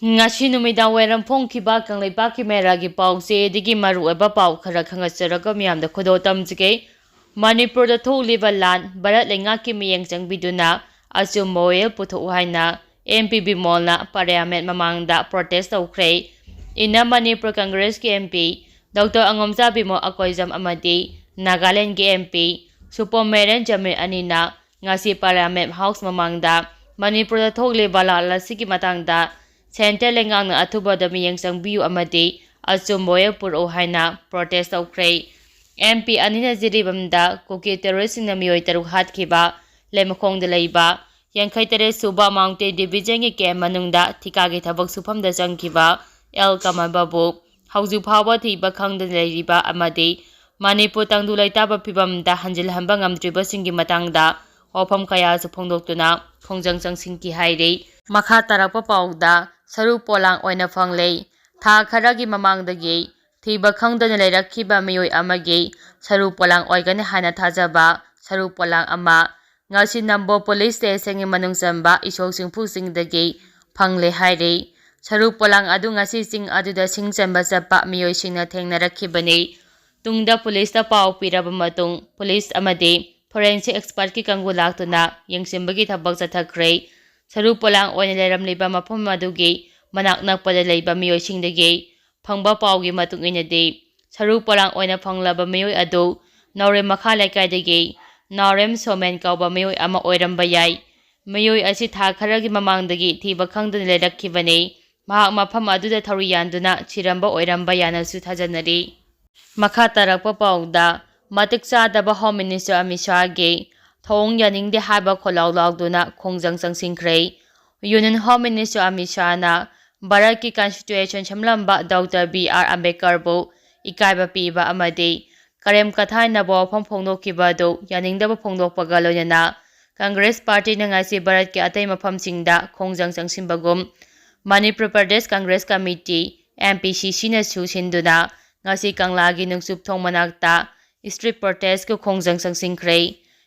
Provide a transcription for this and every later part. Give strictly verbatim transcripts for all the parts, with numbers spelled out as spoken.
ꯉꯁꯤ ꯅꯨꯃꯤꯗꯥꯡ ꯋꯥꯏꯔꯝ ꯐꯣꯡꯈꯤꯕ ꯀꯪꯂꯩꯄꯥꯛꯀꯤ ꯃꯦꯔꯥꯒꯤ ꯄꯥꯎꯆꯦꯗꯒꯤ ꯃꯔꯨꯑꯣꯏꯕ ꯄꯥꯎ ꯈꯔ ꯈꯪꯍꯟꯖꯔꯒ ꯃꯤꯌꯥꯝꯗ ꯈꯨꯗꯣꯜ ꯇꯝꯖꯒꯦ꯫ ꯃꯅꯤꯄꯨꯔꯗ ꯊꯣꯛꯂꯤꯕ ꯂꯥꯟ ꯚꯥꯔꯠ ꯂꯩꯉꯥꯛꯀꯤ ꯃꯤꯠꯌꯦꯡ ꯆꯪꯕꯤꯗꯨꯅ ꯑꯆꯨꯝꯕ ꯋꯥꯌꯦꯜ ꯄꯨꯊꯣꯛꯎ ꯍꯥꯏꯅ ꯑꯦꯝ ꯄꯤ ꯕꯤꯃꯣꯜꯅ ꯄꯥꯔꯂꯤꯌꯥꯃꯦꯟ ꯃꯃꯥꯡꯗ ꯄ꯭ꯔꯣꯇꯦꯁ ꯇꯧꯈ꯭ꯔꯦ꯫ ꯏꯟꯅ Manipur ꯀꯪꯒ꯭ꯔꯦꯁꯀꯤ M P doctor ꯑꯉꯣꯝꯆꯥ Bimol Akoijam ꯑꯃꯗꯤ ꯅꯥꯒꯥꯂꯦꯟꯗꯒꯤ ꯑꯦꯝ ꯄꯤ ꯁꯨꯄꯣꯃꯦꯔꯦꯟ ꯖꯃꯤꯔ ꯑꯅꯤꯅ ꯉꯁꯤ ꯄꯥꯔꯂꯤꯌꯥꯃꯦꯟ ꯍꯥꯎꯁ ꯃꯃꯥꯡꯗ ꯃꯅꯤꯄꯨꯔꯗ ꯊꯣꯛꯂꯤꯕ ꯂꯥꯟ ꯑꯁꯤꯒꯤ ꯃꯇꯥꯡꯗ ꯁꯦꯟꯇꯔ ꯂꯩꯉꯥꯛꯅ ꯑꯊꯨꯕꯗ ꯃꯤꯠꯌꯦꯡ ꯆꯪꯕꯤꯌꯨ ꯑꯃꯗꯤ ꯑꯆꯨꯝꯕ ꯋꯥꯌꯦꯜ ꯄꯨꯔꯛꯎ ꯍꯥꯏꯅ ꯄ꯭ꯔꯣꯇꯦꯁ ꯇꯧꯈ꯭ꯔꯦ꯫ ꯑꯦꯝ ꯄꯤ ꯑꯅꯤꯅ ꯖꯤꯔꯤꯕꯥꯝꯗ ꯀꯨꯀꯤ ꯇꯦꯔꯣꯔꯤꯁꯁꯤꯡꯅ ꯃꯤꯑꯣꯏ ꯇꯔꯨꯛ ꯍꯥꯠꯈꯤꯕ ꯂꯩꯃꯈꯣꯡꯗ ꯂꯩꯕ ꯌꯥꯡꯈꯩ ꯇꯔꯦꯠ ꯁꯨꯕ ꯃꯥꯎꯟꯇꯦꯟ ꯗꯤꯕꯤꯖꯟꯒꯤ ꯀꯦꯝ ꯃꯅꯨꯡꯗ ꯊꯤꯀꯥꯒꯤ ꯊꯕꯛ ꯁꯨꯐꯝꯗ ꯆꯪꯈꯤꯕ ꯑꯦꯜ ꯀꯃꯜ ꯕꯥꯕꯨ ꯍꯧꯖꯤꯛ ꯐꯥꯎꯕ ꯊꯤꯕ ꯈꯪꯗꯅ ꯂꯩꯔꯤꯕ ꯑꯃꯗꯤ ꯃꯅꯤꯄꯨꯔ ꯇꯪꯗꯨ ꯂꯩꯇꯥꯕ ꯐꯤꯕꯝꯗ ꯍꯟꯖꯤꯜꯍꯟꯕ ꯉꯝꯗ꯭ꯔꯤꯕꯁꯤꯡꯒꯤ ꯃꯇꯥꯡꯗ ꯋꯥꯐꯝ ꯀꯌꯥꯁꯨ ꯐꯣꯡꯗꯣꯛꯇꯨꯅ ꯈꯣꯡꯖꯪ ꯆꯪꯁꯤꯟꯈꯤ ꯍꯥꯏꯔꯤ꯫ ꯃꯈꯥ ꯇꯥꯔꯛꯄ ꯄꯥꯎꯗ ꯁꯔꯨ ꯄꯣꯂꯥꯡ ꯑꯣꯏꯅ ꯐꯪꯂꯦ꯫ ꯊꯥ ꯈꯔꯒꯤ ꯃꯃꯥꯡꯗꯒꯤ ꯊꯤꯕ ꯈꯪꯗꯅ ꯂꯩꯔꯛꯈꯤꯕ ꯃꯤꯑꯣꯏ ꯑꯃꯒꯤ ꯁꯔꯨ ꯄꯣꯂꯥꯡ ꯑꯣꯏꯒꯅꯤ ꯍꯥꯏꯅ ꯊꯥꯖꯕ ꯁꯔꯨ ꯄꯣꯂꯥꯡ ꯑꯃ ꯉꯁꯤ ꯅꯝꯕꯣꯜ ꯄꯨꯂꯤꯁ ꯁ꯭ꯇꯦꯁꯟꯒꯤ ꯃꯅꯨꯡ ꯆꯟꯕ ꯏꯁꯣꯛ ꯆꯤꯡꯐꯨ ꯆꯤꯡꯗꯒꯤ ꯐꯪꯂꯦ ꯍꯥꯏꯔꯤ꯫ ꯁꯔꯨ ꯄꯣꯂꯥꯡ ꯑꯗꯨ ꯉꯁꯤ ꯆꯤꯡ ꯑꯗꯨꯗ ꯁꯤꯡ ꯆꯟꯕ ꯆꯠꯄ ꯃꯤꯑꯣꯏꯁꯤꯡꯅ ꯊꯦꯡꯅꯔꯛꯈꯤꯕꯅꯤ꯫ ꯇꯨꯡꯗ ꯄꯨꯂꯤꯁꯇ ꯄꯥꯎ ꯄꯤꯔꯕ ꯃꯇꯨꯡ ꯄꯨꯂꯤꯁ ꯑꯃꯗꯤ ꯐꯣꯔꯦꯟꯁꯤꯛ ꯑꯦꯛꯁꯄꯔꯠꯀꯤ ꯀꯥꯡꯕꯨ ꯂꯥꯛꯇꯨꯅ ꯌꯦꯡꯁꯤꯟꯕꯒꯤ ꯊꯕꯛ ꯆꯠꯊꯈ꯭ꯔꯦ꯫ ꯁꯔꯨ ꯄꯣꯂꯥꯡ ꯑꯣꯏꯅ ꯂꯩꯔꯝꯂꯤꯕ ꯃꯐꯝ ꯑꯗꯨꯒꯤ ꯃꯅꯥꯛ ꯅꯛꯄꯗ ꯂꯩꯕ ꯃꯤꯑꯣꯏꯁꯤꯡꯗꯒꯤ ꯐꯪꯕ ꯄꯥꯎꯒꯤ ꯃꯇꯨꯡ ꯏꯟꯅꯗꯤ, ꯁꯔꯨ ꯄꯣꯂꯥꯡ ꯑꯣꯏꯅ ꯐꯪꯂꯕ ꯃꯤꯑꯣꯏ ꯑꯗꯨ ꯅꯥꯎꯔꯦꯝ ꯃꯈꯥ ꯂꯩꯀꯥꯏꯗꯒꯤ ꯅꯥꯎꯔꯦꯝ ꯁꯣꯃꯦꯟ ꯀꯧꯕ ꯃꯤꯑꯣꯏ ꯑꯃ ꯑꯣꯏꯔꯝꯕ ꯌꯥꯏ꯫ ꯃꯤꯑꯣꯏ ꯑꯁꯤ ꯊꯥ ꯈꯔꯒꯤ ꯃꯃꯥꯡꯗꯒꯤ ꯊꯤꯕ ꯈꯪꯗꯅ ꯂꯩꯔꯛꯈꯤꯕꯅꯤ꯫ ꯃꯍꯥꯛ ꯃꯐꯝ ꯑꯗꯨꯗ ꯊꯧꯔꯤ ꯌꯥꯟꯗꯨꯅ ꯁꯤꯔꯝꯕ ꯑꯣꯏꯔꯝꯕ ꯌꯥꯅꯁꯨ ꯊꯥꯖꯅꯔꯤ꯫ ꯃꯈꯥ ꯇꯥꯔꯛꯄ ꯄꯥꯎꯗ, ꯃꯇꯤꯛ ꯆꯥꯗꯕ ꯍꯣꯝ ꯃꯤꯅꯤꯁꯇꯔ ꯑꯃꯤꯠ ꯁꯥꯍꯒꯤ ꯊꯧꯑꯣꯡ ꯌꯥꯅꯤꯡꯗꯦ ꯍꯥꯏꯕ ꯈꯣꯜꯂꯥꯎ ꯂꯥꯎꯗꯨꯅ ꯈꯣꯡꯖꯪ ꯆꯪꯁꯤꯟꯈ꯭ꯔꯦ꯫ ꯌꯨꯅꯤꯌꯟ ꯍꯣꯝ ꯃꯤꯅꯤꯁꯇꯔ ꯑꯃꯤꯠ ꯁꯥꯍꯅ ꯚꯥꯔꯠꯀꯤ ꯀꯟꯁꯇꯤꯇ꯭ꯌꯨꯁꯟ ꯁꯦꯝꯂꯝꯕ ꯗꯣꯛꯇꯔ ꯕꯤ ꯑꯥꯔ ꯑꯝꯕꯦꯗꯀꯔꯕꯨ ꯏꯀꯥꯏꯕ ꯄꯤꯕ ꯑꯃꯗꯤ ꯀꯔꯦꯝ ꯀꯊꯥꯏꯅꯕ ꯋꯥꯐꯝ ꯐꯣꯡꯗꯣꯛꯈꯤꯕ ꯑꯗꯨ ꯌꯥꯅꯤꯡꯗꯕ ꯐꯣꯡꯗꯣꯛꯄꯒ ꯂꯣꯏꯅꯅ ꯀꯪꯒ꯭ꯔꯦꯁ ꯄꯥꯔꯇꯤꯅ ꯉꯁꯤ ꯚꯥꯔꯠꯀꯤ ꯑꯇꯩ ꯃꯐꯝꯁꯤꯡꯗ ꯈꯣꯡꯖꯪ ꯆꯪꯁꯤꯟꯕꯒꯨꯝ Manipur Pradesh Congress committee, M P C ꯁꯤꯅꯁꯨ ꯁꯤꯟꯗꯨꯅ ꯉꯁꯤ ꯀꯪꯂꯥꯒꯤ ꯅꯣꯡꯆꯨꯞ ꯊꯣꯡ ꯃꯅꯥꯛꯇ ꯁ꯭ꯇ꯭ꯔꯤꯠ ꯄ꯭ꯔꯣꯇꯦꯁꯀꯤ ꯈꯣꯡꯖꯪ ꯆꯪꯁꯤꯟꯈ꯭ꯔꯦ꯫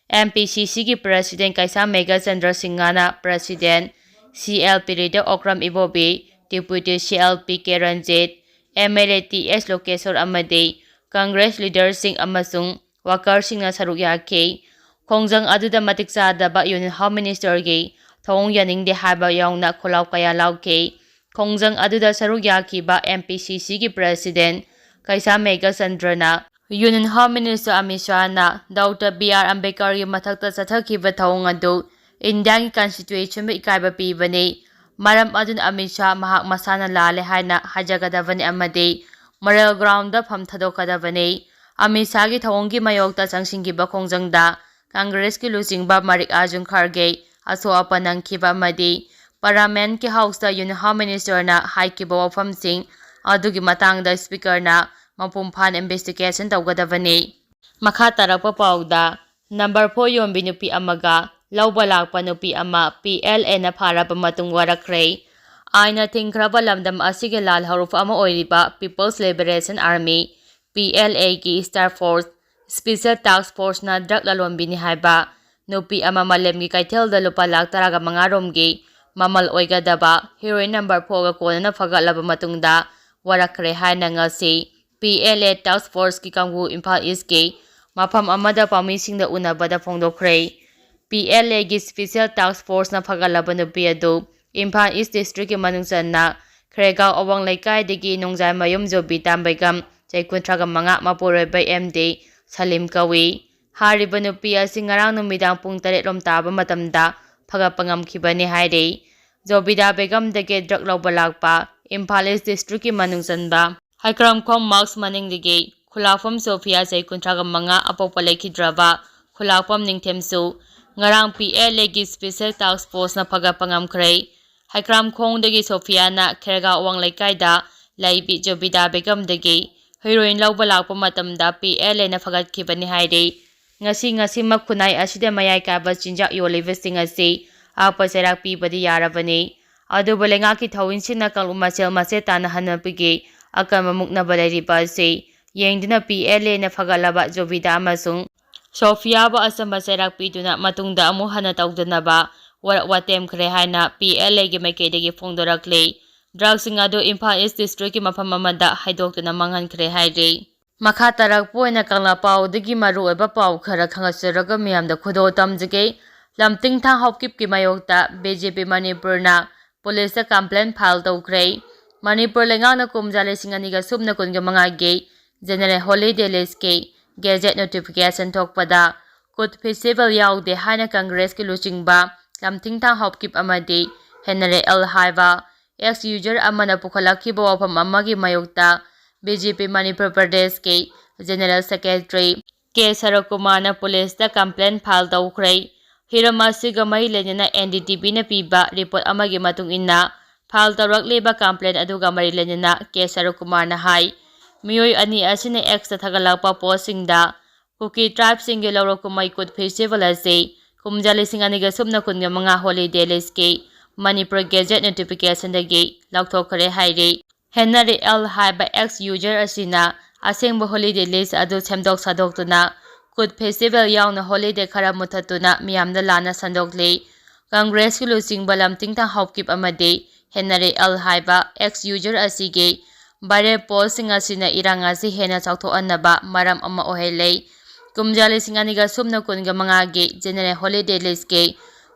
ꯑꯦꯝ ꯄꯤ ꯁꯤ ꯁꯤꯒꯤ ꯄ꯭ꯔꯁꯤꯗꯦꯟ ꯀꯩꯁꯥꯝ ꯃꯦꯘꯆꯟꯗ꯭ꯔ ꯁꯤꯡꯍꯅ ꯄ꯭ꯔꯁꯤꯗꯦꯟ ꯁꯤ ꯑꯦꯜ ꯄꯤꯔꯤꯗ Okram Ibobi, Deputy C L P K Ranjit, M L A T S Lokeshwar ꯑꯃꯗꯤ Congress leaderꯁꯤꯡ ꯑꯃꯁꯨꯡ workerꯁꯤꯡꯅ ꯁꯔꯨꯛ ꯌꯥꯈꯤ꯫ ꯈꯣꯡꯖꯪ ꯑꯗꯨꯗ ꯃꯇꯤꯛ ꯆꯥꯗꯕ Union Home Ministerꯒꯤ ꯊꯧꯑꯣꯡ ꯌꯥꯅꯤꯡꯗꯦ ꯍꯥꯏꯕ ꯌꯥꯎꯅ ꯈꯣꯜꯂꯥꯎ ꯀꯌꯥ ꯂꯥꯎꯈꯤ꯫ ꯈꯣꯡꯖꯪ ꯑꯗꯨꯗ ꯁꯔꯨꯛ ꯌꯥꯈꯤꯕ M P C Cꯒꯤ President ꯀꯩꯁꯥꯝ ꯃꯦꯘꯆꯟꯗ꯭ꯔꯅ Union Home Minister Amit ꯁꯥꯍꯅ Doctor B R ꯑꯝꯕꯦꯗꯀꯔꯒꯤ ꯃꯊꯛꯇ ꯆꯠꯊꯈꯤꯕ ꯊꯧꯑꯣꯡ ꯑꯗꯨ ꯏꯟꯗꯤꯌꯥꯒꯤ Constitutionꯕꯨ ꯏꯀꯥꯏꯕ ꯄꯤꯕꯅꯤ꯫ ꯃꯔꯝ ꯑꯗꯨꯅ ꯑꯃꯤꯠ ꯁꯥꯍ ꯃꯍꯥꯛ ꯃꯁꯥꯅ ꯂꯥꯜꯂꯦ ꯍꯥꯏꯅ ꯍꯥꯏꯖꯒꯗꯕꯅꯤ ꯑꯃꯗꯤ moral groundꯗ ꯐꯝ ꯊꯥꯗꯣꯛꯀꯗꯕꯅꯤ꯫ ꯑꯃꯤꯠ ꯁꯥꯍꯒꯤ ꯊꯧꯑꯣꯡꯒꯤ ꯃꯥꯌꯣꯛꯇ ꯆꯪꯁꯤꯟꯈꯤꯕ ꯈꯣꯡꯖꯪꯗ Congressꯀꯤ ꯂꯨꯆꯤꯡꯕ ꯃꯜꯂꯤꯀꯥꯔꯖꯨꯟ ꯈꯔꯒꯦ ꯑꯁꯣꯛ ꯑꯄꯟ ꯅꯪꯈꯤꯕ ꯑꯃꯗꯤ Parliamentꯀꯤ Houseꯇ Union Home Ministerꯅ ꯍꯥꯏꯈꯤꯕ ꯋꯥꯐꯝꯁꯤꯡ ꯑꯗꯨꯒꯤ ꯃꯇꯥꯡꯗ Speakerꯅ ꯃꯄꯨꯡ ꯐꯥꯅ investigation ꯇꯧꯒꯗꯕꯅꯤ꯫ ꯃꯈꯥ ꯇꯥꯔꯛꯄ ꯄꯥꯎꯗ, number four ꯌꯣꯟꯕꯤ ꯅꯨꯄꯤ ꯑꯃꯒ ꯂꯧꯕ ꯂꯥꯛꯄ ꯅꯨꯄꯤ ꯑꯃ P L Aꯅ ꯐꯥꯔꯕ ꯃꯇꯨꯡ ꯋꯥꯔꯛꯈ꯭ꯔꯦ꯫ ꯑꯥꯏꯟꯅ ꯊꯤꯡꯈ꯭ꯔꯕ ꯂꯝꯗꯝ ꯑꯁꯤꯒꯤ ꯂꯥꯜ ꯍꯧꯔꯛꯐꯝ ꯑꯃ ꯑꯣꯏꯔꯤꯕ People's Liberation Army, P L Aꯒꯤ Star Force, Special Task Forceꯅ drug ꯂꯂꯣꯟꯕꯤꯅꯤ ꯍꯥꯏꯕ ꯅꯨꯄꯤ ꯑꯃ ꯃꯥꯂꯦꯝꯒꯤ ꯀꯩꯊꯦꯜꯗ ꯂꯨꯄꯥ ꯂꯥꯈ ꯇꯔꯥꯒ ꯃꯉꯥ ꯔꯣꯝꯒꯤ ꯃꯃꯜ ꯑꯣꯏꯒꯗꯕ heroin number fourꯒ ꯀꯣꯟꯅꯅ ꯐꯒꯠꯂꯕ ꯃꯇꯨꯡꯗ ꯋꯥꯔꯛꯈ꯭ꯔꯦ ꯍꯥꯏꯅ ꯉꯁꯤ P L A Task Forceꯀꯤ ꯀꯥꯡꯕꯨ ꯏꯝꯐꯥꯜ Eastꯀꯤ ꯃꯐꯝ ꯑꯃꯗ ꯄꯥꯎꯃꯤꯁꯤꯡꯗ ꯎꯅꯕꯗ ꯐꯣꯡꯗꯣꯛꯈ꯭ꯔꯦ꯫ P L Aꯒꯤ Special Task Forceꯅ ꯐꯒꯠꯂꯕ ꯅꯨꯄꯤ ꯑꯗꯨ ꯏꯝꯐꯥꯜ East Districtꯀꯤ ꯃꯅꯨꯡ ꯆꯟꯅ ꯈ꯭ꯔꯦꯒꯥꯎ ꯑꯋꯥꯡ ꯂꯩꯀꯥꯏꯗꯒꯤ ꯅꯣꯡꯖꯥꯏꯃꯌꯨꯝ ꯖꯣꯕꯤꯇꯥ ꯕꯦꯒꯝ, ꯆꯍꯤ ꯀꯨꯟꯊ꯭ꯔꯥꯒ ꯃꯉꯥ, ꯃꯄꯨꯔꯣꯏꯕ M D ꯁꯂꯤꯝ ꯀꯧꯏ꯫ ꯍꯥꯏꯔꯤꯕ ꯅꯨꯄꯤ ꯑꯁꯤ ꯉꯔꯥꯡ ꯅꯨꯃꯤꯗꯥꯡ ꯄꯨꯡ ꯇꯔꯦꯠ ꯔꯣꯝ ꯇꯥꯕ ꯃꯇꯝꯗ ꯐꯒꯠꯄ ꯉꯝꯈꯤꯕꯅꯤ ꯍꯥꯏꯔꯤ꯫ ꯖꯣꯕꯤꯗꯥ ꯕꯦꯒꯝꯗꯒꯤ drug ꯂꯧꯕ ꯂꯥꯛꯄ ꯏꯝꯐꯥꯜ East Districtꯀꯤ ꯃꯅꯨꯡ ꯆꯟꯕ ꯍꯩꯀ꯭ꯔꯥꯝꯈꯣꯡ Mosque ꯃꯅꯤꯡꯗꯒꯤ ꯈꯨꯂꯥꯛꯐꯝ ꯁꯣꯐꯤꯌꯥ, ꯆꯍꯤ ꯀꯨꯟꯊ꯭ꯔꯥꯒ ꯃꯉꯥ, ꯑꯄꯣꯛꯄ ꯂꯩꯈꯤꯗ꯭ꯔꯕ ꯈꯨꯂꯥꯛꯐꯝ ꯅꯤꯡꯊꯦꯝꯁꯨ ꯉꯔꯥꯡ P L Aꯒꯤ Special Task Forceꯅ ꯐꯒꯠꯄ ꯉꯝꯈ꯭ꯔꯦ꯫ ꯍꯩꯀ꯭ꯔꯥꯝꯈꯣꯡꯗꯒꯤ ꯁꯣꯐꯤꯌꯥꯅ ꯈꯦꯔꯒꯥꯎ ꯑꯋꯥꯡ ꯂꯩꯀꯥꯏꯗ ꯂꯩꯕꯤ ꯖꯣꯕꯤꯗꯥ ꯕꯦꯒꯝꯗꯒꯤ heroin ꯂꯧꯕ ꯂꯥꯛꯄ ꯃꯇꯝꯗ P L Aꯅ ꯐꯒꯠꯈꯤꯕꯅꯤ ꯍꯥꯏꯔꯤ꯫ ꯉꯁꯤ ꯉꯁꯤꯃꯛ ꯈꯨꯟꯅꯥꯏ ꯑꯁꯤꯗ ꯃꯌꯥꯏ ꯀꯥꯕ ꯆꯤꯟꯖꯥꯛ ꯌꯣꯜꯂꯤꯕꯁꯤꯡ ꯑꯁꯤ ꯑꯥꯛꯄ ꯆꯩꯔꯥꯛ ꯄꯤꯕꯗꯤ ꯌꯥꯔꯕꯅꯤ꯫ ꯑꯗꯨꯕꯨ ꯂꯩꯉꯥꯛꯀꯤ ꯊꯧꯑꯣꯡꯁꯤꯡꯅ ꯀꯥꯡꯂꯨꯞ ꯃꯁꯦꯜ ꯃꯆꯦꯠ ꯇꯥꯅ ꯍꯟꯅꯕꯤꯒꯤ ꯑꯀꯟꯕ ꯃꯨꯛꯅꯕ ꯂꯩꯔꯤꯕ ꯑꯁꯤ ꯌꯦꯡꯗꯨꯅ P L Aꯅ ꯐꯒꯠꯂꯕ ꯖꯣꯕꯤꯗꯥ ꯑꯃꯁꯨꯡ ꯁꯣꯐꯤꯌꯥꯕꯨ ꯑꯆꯝꯕ ꯆꯩꯔꯥꯛ ꯄꯤꯗꯨꯅ ꯃꯇꯨꯡꯗ ꯑꯃꯨꯛ ꯍꯟꯅ ꯇꯧꯗꯅꯕ ꯋꯥꯔꯛ ꯋꯥꯇꯦꯝꯈ꯭ꯔꯦ ꯍꯥꯏꯅ P L Aꯒꯤ ꯃꯥꯏꯀꯩꯗꯒꯤ ꯐꯣꯡꯗꯣꯔꯛꯂꯤ꯫ ꯗ꯭ꯔꯒꯁꯤꯡ ꯑꯗꯨ ꯏꯝꯐꯥꯜ ꯏꯁ ꯗꯤꯁꯇ꯭ꯔꯤꯛꯀꯤ ꯃꯐꯝ ꯑꯃꯗ ꯍꯥꯏꯗꯣꯛꯇꯨꯅ ꯃꯥꯡꯍꯟꯈ꯭ꯔꯦ ꯍꯥꯏꯔꯤ꯫ ꯃꯈꯥ ꯇꯥꯔꯛꯄ ꯑꯣꯏꯅ ꯀꯪꯂꯥ ꯄꯥꯎꯗꯒꯤ ꯃꯔꯨꯑꯣꯏꯕ ꯄꯥꯎ ꯈꯔ ꯈꯪꯍꯟꯖꯔꯒ ꯃꯤꯌꯥꯝꯗ ꯈꯨꯗꯣꯜ ꯇꯝꯖꯒꯦ꯫ ꯂꯝꯇꯤꯡꯊꯥ ꯍꯥꯎꯀꯤꯞꯀꯤ ꯃꯥꯌꯣꯛꯇ ꯕꯤ ꯖꯦ ꯄꯤ ꯃꯅꯤꯄꯨꯔꯅ ꯄꯨꯂꯤꯁꯇ complaint file ꯇꯧꯈ꯭ꯔꯦ꯫ ꯃꯅꯤꯄꯨꯔ ꯂꯩꯉꯥꯛꯅ ꯀꯨꯝꯖꯥ ꯂꯤꯁꯤꯡ ꯑꯅꯤꯒ ꯁꯨꯞꯅ ꯀꯨꯟꯒ ꯃꯉꯥꯒꯤ general holiday listꯀꯤ gazette notification ꯊꯣꯛꯄꯗ ꯀꯨꯠ festival ꯌꯥꯎꯗꯦ ꯍꯥꯏꯅ ꯀꯪꯒ꯭ꯔꯦꯁꯀꯤ ꯂꯨꯆꯤꯡꯕ ꯂꯝꯊꯤꯡꯊꯥ ꯍꯥꯎꯀꯤꯞ ꯑꯃꯗꯤ ꯍꯦꯅꯔꯤ ꯑꯦꯜ ꯍꯥꯏꯕ ex user ꯑꯃꯅ ꯄꯨꯈꯠꯂꯛꯈꯤꯕ ꯋꯥꯐꯝ ꯑꯃꯒꯤ ꯃꯥꯌꯣꯛꯇ ꯕꯤ ꯖꯦ ꯄꯤ ꯃꯅꯤꯄꯨꯔ ꯄ꯭ꯔꯗꯦꯁꯀꯤ general secretary ꯀꯦ ꯁꯔꯠꯀꯨꯃꯥꯔꯅ ꯄꯨꯂꯤꯁꯇ complaint file ꯇꯧꯈ꯭ꯔꯦ꯫ ꯍꯤꯔꯝ ꯑꯁꯤꯒ ꯃꯔꯤ ꯂꯩꯅꯅ N D T Vꯅ ꯄꯤꯕ report ꯑꯃꯒꯤ ꯃꯇꯨꯡ ꯏꯟꯅ file ꯇꯧꯔꯛꯂꯤꯕ complaint ꯑꯗꯨꯒ ꯃꯔꯤ ꯂꯩꯅꯅ ꯀꯦ ꯁꯔꯠꯀꯨꯃꯥꯔꯅ ꯍꯥꯏ, ꯃꯤꯑꯣꯏ ꯑꯅꯤ ꯑꯁꯤꯅ Xꯇ ꯊꯥꯒꯠꯂꯛꯄ postꯁꯤꯡꯗ ꯀꯨꯀꯤ tribeꯁꯤꯡꯒꯤ ꯂꯧꯔꯛ ꯀꯨꯝꯍꯩ ꯀꯨꯠ festival ꯑꯁꯤ ꯀꯨꯝꯖꯥ ꯂꯤꯁꯤꯡ ꯑꯅꯤꯒ ꯁꯨꯞꯅ ꯀꯨꯟꯒ ꯃꯉꯥ holiday listꯀꯤ ꯃꯅꯤꯄꯨꯔ gazette notificationꯗꯒꯤ ꯂꯧꯊꯣꯛꯈ꯭ꯔꯦ ꯍꯥꯏꯔꯤ꯫ ꯍꯦꯅꯔꯤ ꯑꯦꯜ ꯍꯥꯏꯕ ex user ꯑꯁꯤꯅ ꯑꯁꯦꯡꯕ holiday list ꯑꯗꯨ ꯁꯦꯝꯗꯣꯛ ꯁꯥꯗꯣꯛꯇꯨꯅ ꯀꯨꯠ festival ꯌꯥꯎꯅ holiday ꯈꯔ ꯃꯨꯊꯠꯇꯨꯅ ꯃꯤꯌꯥꯝꯗ ꯂꯥꯟꯅ ꯁꯟꯗꯣꯛꯂꯤ꯫ ꯀꯪꯒ꯭ꯔꯦꯁꯀꯤ ꯂꯨꯆꯤꯡꯕ ꯂꯝꯇꯤꯡꯊꯥ ꯍꯥꯎꯀꯤꯞ ꯑꯃꯗꯤ ꯍꯦꯅꯔꯤ ꯑꯦꯜ ꯍꯥꯏꯕ ex user ꯑꯁꯤꯒꯤ viral postꯁꯤꯡ ꯑꯁꯤꯅ ꯏꯔꯥꯡ ꯑꯁꯤ ꯍꯦꯟꯅ ꯆꯥꯎꯊꯣꯛꯍꯟꯅꯕ ꯃꯔꯝ ꯑꯃ ꯑꯣꯏꯍꯜꯂꯦ꯫ ꯀꯨꯝꯖꯥ ꯂꯤꯁꯤꯡ ꯑꯅꯤꯒ ꯁꯨꯞꯅ ꯀꯨꯟꯒ ꯃꯉꯥꯒꯤ general holiday listꯀꯤ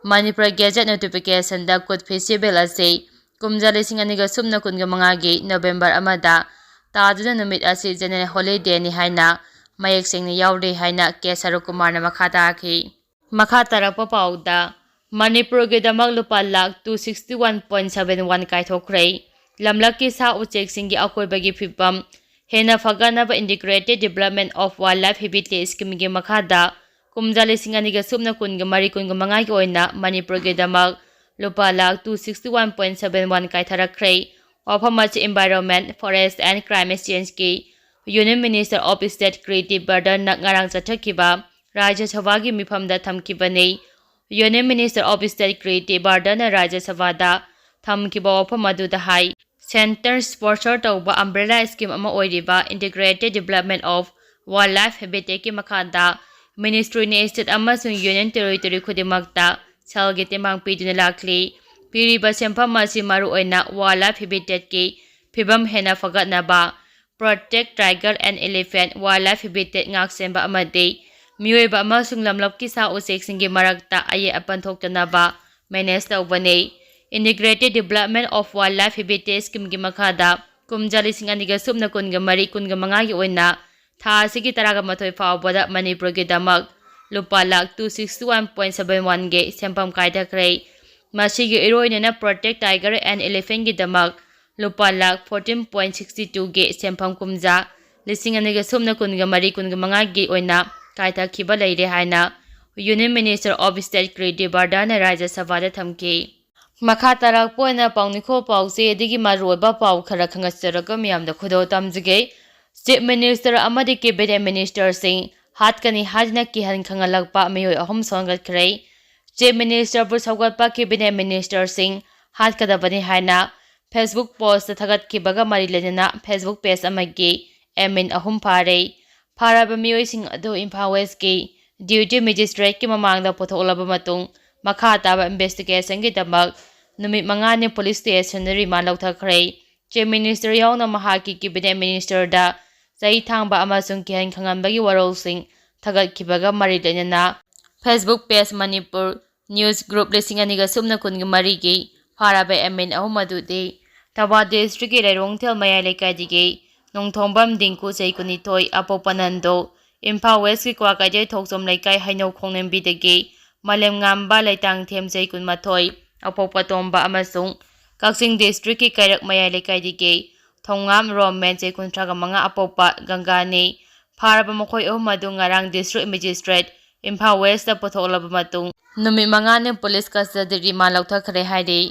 ꯃꯅꯤꯄꯨꯔ gazette notificationꯗ ꯀꯨꯠ festival ꯑꯁꯤ ꯀꯨꯝꯖꯥ ꯂꯤꯁꯤꯡ ꯑꯅꯤꯒ ꯁꯨꯞꯅ ꯀꯨꯟꯒ ꯃꯉꯥꯒꯤ November ꯑꯃꯗ ꯇꯥꯗꯨꯅ ꯅꯨꯃꯤꯠ ꯑꯁꯤ general holidayꯅꯤ ꯍꯥꯏꯅ ꯃꯌꯦꯛ ꯁꯦꯡꯅ ꯌꯥꯎꯔꯤ ꯍꯥꯏꯅ ꯀꯦ ꯁꯔꯨꯛ ꯀꯨꯃꯥꯔꯅ ꯃꯈꯥ ꯇꯥꯈꯤ꯫ ꯃꯈꯥ ꯇꯥꯔꯛꯄ ꯄꯥꯎꯗ, ꯃꯅꯤꯄꯨꯔꯒꯤꯗꯃꯛ ꯂꯨꯄꯥ lakh two sixty one point seven one ꯀꯥꯏꯊꯣꯛꯈ꯭ꯔꯦ꯫ ꯂꯝꯂꯛꯀꯤ ꯁꯥ ꯎꯆꯦꯛꯁꯤꯡꯒꯤ ꯑꯀꯣꯏꯕꯒꯤ ꯐꯤꯕꯝ ꯍꯦꯟꯅ ꯐꯒꯠꯅꯕ Integrated Development of Wildlife Habitat Schemeꯒꯤ ꯃꯈꯥꯗ ꯀꯨꯝꯖꯥ ꯂꯤꯁꯤꯡ ꯑꯅꯤꯒ ꯁꯨꯞꯅ ꯀꯨꯟꯒ ꯃꯔꯤ ꯀꯨꯟꯒ ꯃꯉꯥꯒꯤ ꯑꯣꯏꯅ ꯃꯅꯤꯄꯨꯔꯒꯤꯗꯃꯛ ꯂꯨꯄꯥ lakh two sixty one point seven one ꯀꯥꯏꯊꯔꯛꯈ꯭ꯔꯦ꯫ ꯋꯥꯐꯝ ꯑꯁꯤ Environment, Forest and Climate Changeꯀꯤ Union Minister of State Kriti ꯕꯔꯗꯟꯅ ꯉꯔꯥꯡ ꯆꯠꯊꯈꯤꯕ ꯔꯥꯖ꯭ꯌ ꯁꯚꯥꯒꯤ ꯃꯤꯐꯝꯗ ꯊꯝꯈꯤꯕꯅꯤ꯫ Union Minister of State Kriti ꯕꯔꯗꯟꯅ ꯔꯥꯖ꯭ꯌ ꯁꯚꯥꯗ ꯊꯝꯈꯤꯕ ꯋꯥꯐꯝ ꯑꯗꯨꯗ ꯍꯥꯏ, Centre sponsor ꯇꯧꯕ umbrella scheme ꯑꯃ ꯑꯣꯏꯔꯤꯕ Integrated Development of Wildlife Habitatꯀꯤ ꯃꯈꯥꯗ ministryꯅ state ꯑꯃꯁꯨꯡ union territory ꯈꯨꯗꯤꯡꯃꯛꯇ ꯁꯦꯜꯒꯤ ꯇꯦꯡꯕꯥꯡ ꯄꯤꯗꯨꯅ ꯂꯥꯛꯂꯤ꯫ ꯄꯤꯔꯤꯕ ꯁꯦꯟꯐꯝ ꯑꯁꯤ ꯃꯔꯨꯑꯣꯏꯅ wild life habitat ꯀꯤ ꯐꯤꯕꯝ ꯍꯦꯟꯅ ꯐꯒꯠꯅꯕ, protect tiger and elephant, wild life habitat ꯉꯥꯛꯁꯦꯟꯕ ꯑꯃꯗꯤ ꯃꯤꯑꯣꯏꯕ ꯑꯃꯁꯨꯡ ꯂꯝꯂꯛꯀꯤ ꯁꯥ ꯎꯆꯦꯛꯁꯤꯡꯒꯤ ꯃꯔꯛꯇ ꯑꯌꯦꯠ ꯑꯄꯟ ꯊꯣꯛꯇꯅꯕ manage ꯇꯧꯕꯅꯤ꯫ Integrated Development of Wildlife Habitat Scheme ꯒꯤ ꯃꯈꯥꯗ ꯀꯨꯝꯖꯥ ꯂꯤꯁꯤꯡ ꯑꯅꯤꯒ ꯁꯨꯞꯅ ꯀꯨꯟꯒ ꯃꯔꯤ ꯀꯨꯟꯒ ꯃꯉꯥꯒꯤ ꯑꯣꯏꯅ ꯊꯥ ꯑꯁꯤꯒꯤ ꯇꯔꯥꯒ ꯃꯥꯊꯣꯏ ꯐꯥꯎꯕꯗ ꯃꯅꯤꯄꯨꯔꯒꯤꯗꯃꯛ ꯂꯨꯄꯥ lakh two sixty one point seven one ꯒꯤ ꯁꯦꯟꯐꯝ ꯀꯥꯏꯊꯈ꯭ꯔꯦ꯫ ꯃꯁꯤꯒꯤ ꯏꯔꯣꯏꯅꯅ protect tiger and elephant ꯒꯤꯗꯃꯛ ꯂꯨꯄꯥ lakh fourteen point sixty two ꯒꯤ ꯁꯦꯟꯐꯝ ꯀꯨꯝꯖꯥ ꯂꯤꯁꯤꯡ ꯑꯅꯤꯒ ꯁꯨꯞꯅ ꯀꯨꯟꯒ ꯃꯔꯤ ꯀꯨꯟꯒ ꯃꯉꯥꯒꯤ ꯑꯣꯏꯅ ꯀꯥꯏꯊꯈꯤꯕ ꯂꯩꯔꯦ ꯍꯥꯏꯅ Union Minister of State ꯀꯤꯔꯇꯤ ꯕꯔꯙꯟꯅ ꯔꯥꯖ꯭ꯌ ꯁꯚꯥꯗ ꯊꯝꯈꯤ꯫ ꯃꯈꯥ ꯇꯥꯔꯛꯄ ꯑꯣꯏꯅ ꯄꯥꯎ ꯅꯤꯡꯈꯣ ꯄꯥꯎꯆꯦ ꯑꯗꯒꯤ ꯃꯔꯨꯑꯣꯏꯕ ꯄꯥꯎ ꯈꯔ ꯈꯪꯒꯠꯆꯔꯒ ꯃꯤꯌꯥꯝꯗ ꯈꯨꯗꯣꯜ ꯇꯝꯖꯒꯦ꯫ Chief Minister ꯑꯃꯗꯤ Cabinet Ministerꯁꯤꯡ ꯍꯥꯠꯀꯅꯤ ꯍꯥꯏꯗꯨꯅ ꯀꯤꯍꯟ ꯈꯪꯍꯜꯂꯛꯄ ꯃꯤꯑꯣꯏ ꯑꯍꯨꯝ ꯁꯣꯟꯒꯠꯈ꯭ꯔꯦ꯫ Chief Ministerꯕꯨ ꯁꯧꯒꯠꯄ Cabinet Ministerꯁꯤꯡ ꯍꯥꯠꯀꯗꯕꯅꯤ ꯍꯥꯏꯅ Facebook post ꯊꯥꯒꯠꯈꯤꯕꯒ ꯃꯔꯤ ꯂꯩꯅꯅ Facebook page ꯑꯃꯒꯤ admin ꯑꯍꯨꯝ ꯐꯥꯔꯦ꯫ ꯐꯥꯔꯕ ꯃꯤꯑꯣꯏꯁꯤꯡ ꯑꯗꯨ ꯏꯝꯐꯥꯜ Westꯀꯤ duty magistrateꯀꯤ ꯃꯃꯥꯡꯗ ꯄꯨꯊꯣꯛꯂꯕ ꯃꯇꯨꯡ, ꯃꯈꯥ ꯇꯥꯕ investigationꯒꯤꯗꯃꯛ ꯅꯨꯃꯤꯠ ꯃꯉꯥꯅꯤ police stationꯗ remand ꯂꯧꯊꯈ꯭ꯔꯦ꯫ Chief Minister ꯌꯥꯎꯅ ꯃꯍꯥꯛꯀꯤ Cabinet Ministerꯗ ꯆꯍꯤ ꯊꯥꯡꯕ ꯑꯃꯁꯨꯡ ꯀꯤꯍꯟ ꯈꯪꯍꯟꯕꯒꯤ ꯋꯥꯔꯣꯜꯁꯤꯡ ꯊꯥꯒꯠꯈꯤꯕꯒ ꯃꯔꯤ ꯂꯩꯅꯅ Facebook page Manipur News Group ꯂꯤꯁꯤꯡ ꯑꯅꯤꯒ ꯁꯨꯞꯅ ꯀꯨꯟꯒ ꯃꯔꯤꯒꯤ ꯐꯥꯔꯕ admin ꯑꯍꯨꯝ ꯑꯗꯨꯗꯤ ꯊꯧꯕꯥꯜ districtꯀꯤ ꯂꯩꯔꯣꯡꯊꯦꯜ ꯃꯌꯥꯏ ꯂꯩꯀꯥꯏꯗꯒꯤ ꯅꯣꯡꯊꯣꯡꯕꯝ ꯗꯤꯡꯀꯨ ꯆꯍꯤ ꯀꯨꯟꯅꯤꯊꯣꯏ, ꯑꯄꯣꯛꯄ ꯅꯟꯗꯣ, ꯏꯝꯐꯥꯜ Westꯀꯤ ꯀ꯭ꯋꯥꯀꯩꯊꯦꯜ ꯊꯣꯛꯆꯣꯝ ꯂꯩꯀꯥꯏ ꯍꯩꯅꯧ ꯈꯣꯡꯅꯦꯝꯕꯤꯗꯒꯤ ꯃꯥꯂꯦꯝꯉꯥꯟꯕ ꯂꯩꯇꯥꯡꯊꯦꯝ ꯆꯍꯤ ꯀꯨꯟꯃꯥꯊꯣꯏ, ꯑꯄꯣꯛꯄ ꯇꯣꯝꯕ ꯑꯃꯁꯨꯡ ꯀꯛꯆꯤꯡ districtꯀꯤ ꯀꯩꯔꯛ ꯃꯌꯥꯏ ꯂꯩꯀꯥꯏꯗꯒꯤ ꯊꯣꯡꯉꯥꯝ ꯔꯣꯃꯦꯟ ꯆꯍꯤ ꯀꯨꯟꯊ꯭ꯔꯥꯒ ꯃꯉꯥ, ꯑꯄꯣꯛꯄ ꯒꯪꯒꯥꯅꯤ꯫ ꯐꯥꯔꯕ ꯃꯈꯣꯏ ꯑꯍꯨꯝ ꯑꯗꯨ ꯉꯔꯥꯡ district magistrate ꯏꯝꯐꯥꯜ Westꯇ ꯄꯨꯊꯣꯛꯂꯕ ꯃꯇꯨꯡ ꯅꯨꯃꯤꯠ ꯃꯉꯥꯅꯤ police custodyꯗ remand ꯂꯧꯊꯈ꯭ꯔꯦ ꯍꯥꯏꯔꯤ꯫